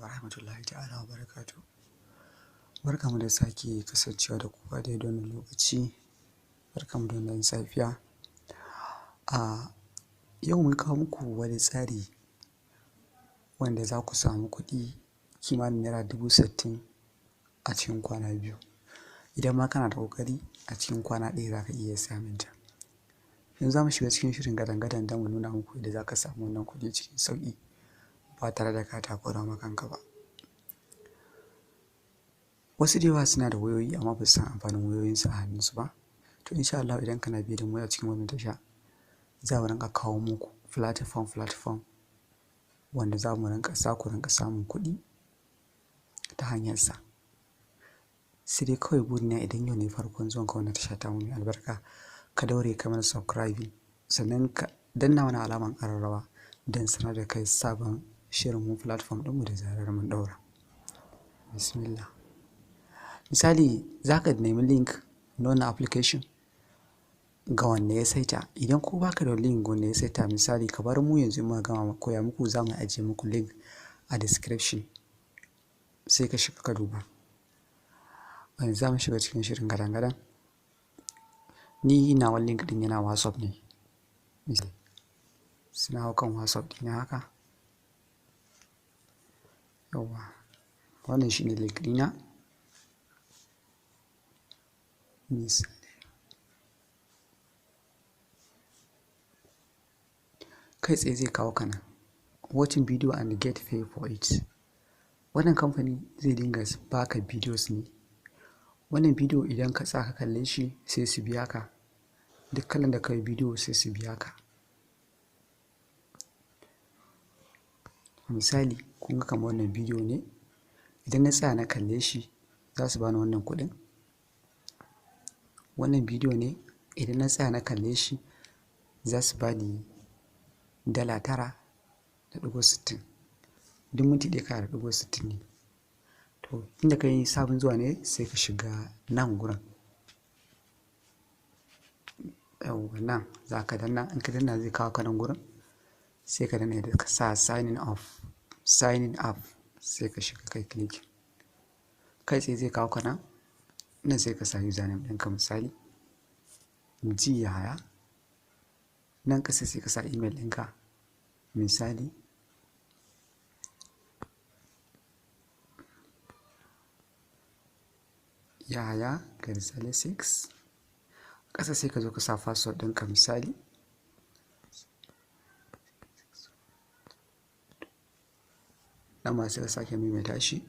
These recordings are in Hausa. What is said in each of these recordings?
Wa rahmatullahi ta'ala wa barakatuhu. Barkanmu da sake kasancewa da ku a daidai wannan lokaci, barkanmu da wannan safiya. A yau mun kawo muku wani tsari wanda za ku samu kuɗi kimanin naira 60,000 a cikin kwana 2. Idan ma kana da ƙoƙari, a cikin kwana 1 za ka iya samun ta. Yanzu za mu shiga cikin shirin gadan-gadan don mu nuna muku yadda za ka samu wannan kuɗi cikin sauƙi ba tare da ka takura ma kanka ba. Wasu da yawa suna da wayoyi amma ba su san amfanin wayoyinsu a hannunsu ba. To insha Allahu, idan kana biye da mu a cikin wannan tasha, za mu rinƙa kawo muku platform platform wanda za mu rinƙa za ku rinƙa samun kuɗi ta hanyarsa. Sai dai kawai burina, idan yau ne farkon zuwanka wannan tasha tamu mai albarka, ka daure ka mana subscribing, sannan ka danna mana alamar ƙararrawa don sanar da kai sabon shirinmu, platform ɗinmu, da zarar mun ɗaura. Bismillah. Misali, za ka nemi link na wannan application ga wanda ya saita. Idan ko baka da link wanda ya saita, misali kamar mu yanzu muka gama koya muku, za mu ajiye muku link a description, sai ka shiga ka duba. Yanzu za mu shiga cikin shirin gadan-gadan. Ni nawa link ɗin yana WhatsApp ne. Misali, sai na hau kan WhatsApp ɗina haka. Yauwa, wannan shine link ɗina. Misali, kai tsaye zai kawo ka nan. Watching video and get paid for it. Wannan kamfani zai dinga baka videos ne. Wannan bidiyo, idan ka tsaya ka kalle shi, sai su biya ka. Duk kalan da ka yi bidiyo, sai su biya ka. Misali, kun ga kamar wannan bidiyo ne, idan na tsaya na kalle shi, za su bani wannan kuɗin. Wannan bidiyo ne, idan na tsaya na kalle shi, za su bani $9.60. Duk minti ɗaya kana da 60 ne. To, inda ka yi sabon zuwa ne, sai ka shiga nan gurin. Yauwa, nan za ka danna. In ka danna, zai kawo ka nan gurin. Sai ka danna yadda ka sa signing off, signing up, sai ka shiga kai click. Kai tsaye zai kawo ka nan. Nan sai ka sa username ɗinka, misali G Yahaya. Nan ƙasa sai ka sa email ɗinka, misali Yahaya Garzali 6. Ƙasa sai ka zo ka sa password ɗinka, misali nan ma sai ka sake maimaita shi.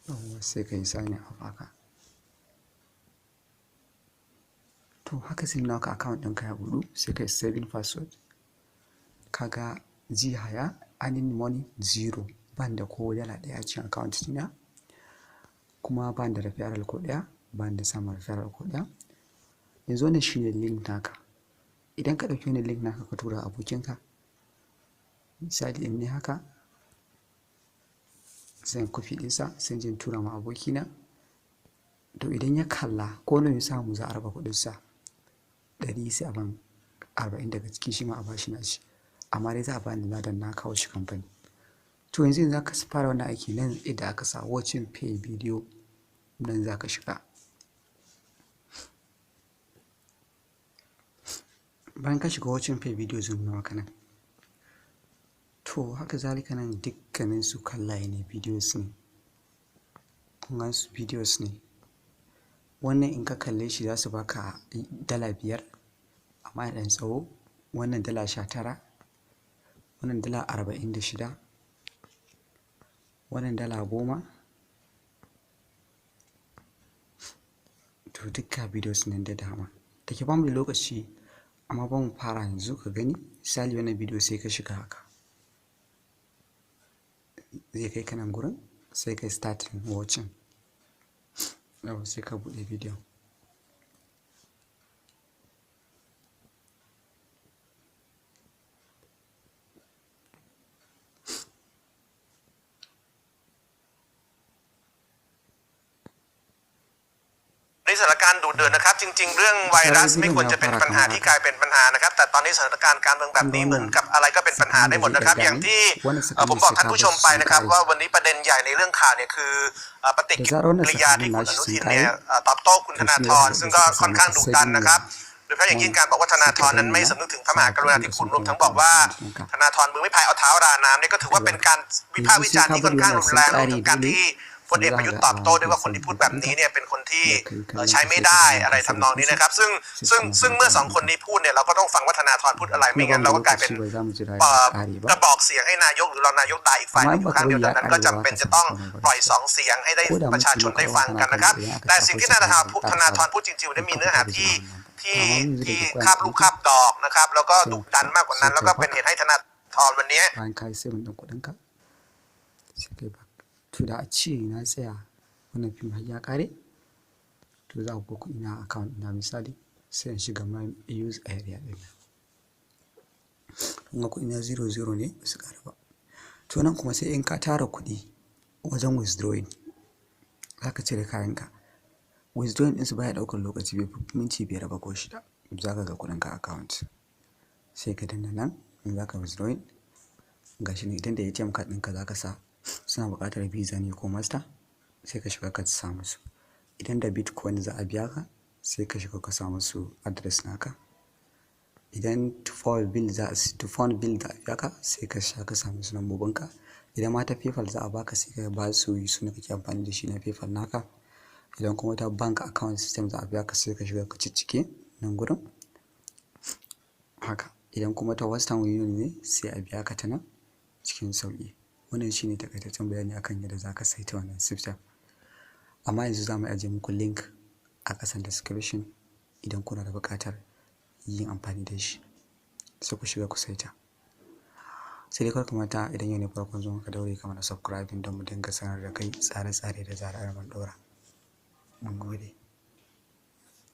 Yauwa, sai ka yi sign up haka. To, haka sai nuna maka account ɗinka ya buɗu, sai ka yi saving password. Ka ga G Yahaya, earning money zero, ban da ko dala ɗaya a cikin account ɗina, kuma ban da referral ko ɗaya, ban da samun referral ko ɗaya. Yanzu wannan shine link naka. Idan ka ɗauki wannan link naka ka tura wa abokinka, misali in ne haka, zan copy ɗinsa, sai in je in tura ma abokina. To, idan ya kalla, ko nawa ya samu, za a raba kuɗinsa 100, sai a ban 40 daga ciki, shi ma a bashi nashi. Amma dai za a bani ladan na kawo shi kamfani. To, yanzu za ka fara wannan aiki, nan inda aka sa watching pay video, nan za ka shiga. Bayan ka shiga watching pay video, zai nuna maka nan. To, haka zalika nan dukkanin su kallaye ne, videos ne. Kun gan su, videos ne. Wannan in ka kalle shi, za su baka $5, amma da ɗan tsawo. Wannan $19, wannan $46, wannan $10. To, dukka videos nan da dama. Da ke bamu da lokaci, amma ba mu fara yanzu ka gani. Misali, wannan bidiyo, sai ka shiga haka. Zai kai ka nan gurin, sai ka starting watching. Yauwa, sai ka buɗe bidiyon. This สถานการณ์ดุเดือดนะครับ จริง ๆ เรื่องไวรัสไม่ควรจะเป็นปัญหาที่กลายเป็นปัญหานะครับ แต่ตอนนี้สถานการณ์การเมืองแบบนี้เหมือนกับอะไรก็เป็นปัญหาได้หมดนะครับ อย่างที่ผมบอกท่านผู้ชมไปนะครับ ว่าวันนี้ประเด็นใหญ่ในเรื่องข่าวเนี่ยคือปฏิกิริยาที่คุณอนุทินเนี่ยตอบโต้คุณธนาธรซึ่งก็ค่อนข้างดุดันนะครับโดยเฉพาะอย่างยิ่งการบอกว่าธนาธรนั้นไม่สำนึกถึงพระมหากรุณาธิคุณรวมทั้งบอกว่าธนาธรมือไม่พายเอาเท้าราน้ำเนี่ยก็ถือว่าเป็นการวิพากษ์วิจารณ์ที่ค่อนข้างรุนแรงรวมถึงการที่พลเอกประยุทธ์ตอบโต้ด้วยว่าคนที่พูดแบบนี้เนี่ยเป็นคนที่ใช้ไม่ได้อะไรทำนองนี้นะครับ ซึ่งเมื่อสองคนนี้พูดเนี่ยเราก็ต้องฟังว่าธนาธรพูดอะไรไม่งั้นเราก็กลายเป็น Lokaci ba za mu jira เอ่ ya อ ƙare กระ ba. บอกเสียงให้นายกหรือรองนายกด่าอีกฝ่ายหนึ่งอยู่ข้างเดียวดังนั้นก็จำเป็นจะต้องปล่อยสองเสียงให้ได้ประชาชนได้ฟังกันนะครับ แต่สิ่งที่ธนาธรพูดจริงๆได้มีเนื้อหาที่คาบลูกคาบดอกนะครับ แล้วก็ดุดันมากกว่านั้น แล้วก็เป็นเหตุให้ธนาธรวันนี้ Bayan ka yi saving ɗin kuɗinka, sai ka yi back. To, da a ce na tsaya wannan fim har ya ƙare, to za ku ga kuɗina a account ɗina. Misali, sai in shiga my use area ɗin nan. Kun ga kuɗina zero zero ne, ba su ƙaru ba. To, nan kuma sai in ka tara kuɗi wajen withdrawing, za ka cire kayanka. Withdrawing ɗinsu baya ɗaukar lokaci, bai fi minti 5 ba ko 6, za ka ga kuɗinka a account. Sai ka danna nan in za ka withdrawing. Ga shi nan, idan da ATM card ɗinka za ka sa, suna buƙatar Visa ne ko Master, sai ka shiga ka sa musu. Idan da Bitcoin za a biya ka, sai ka shiga ka sa musu address naka. Idan to phone bill za a biya ka, sai ka sha ka sa musu lambobinka. Idan ma ta PayPal za a baka, sai ka ba su sunan kake amfani da shi na PayPal naka. Idan kuma ta bank account system za a biya ka, sai ka shiga ka ciccike nan gurin. Haka. Idan kuma ta Western Union ne, sai a biya ka ta nan cikin sauƙi. Wannan shine takaitaccen bayani akan yadda za ka saita wannan system. Amma yanzu za mu ajiye muku link a ƙasan description idan kuna da buƙatar yin amfani da shi. Sai ku shiga ku saita. Sai dai kar ka manta, idan yau ne farkon zuwan ka, daure ka mana subscribing don mu dinga sanar da kai tsare-tsare da zarar mun ɗora. Mun gode.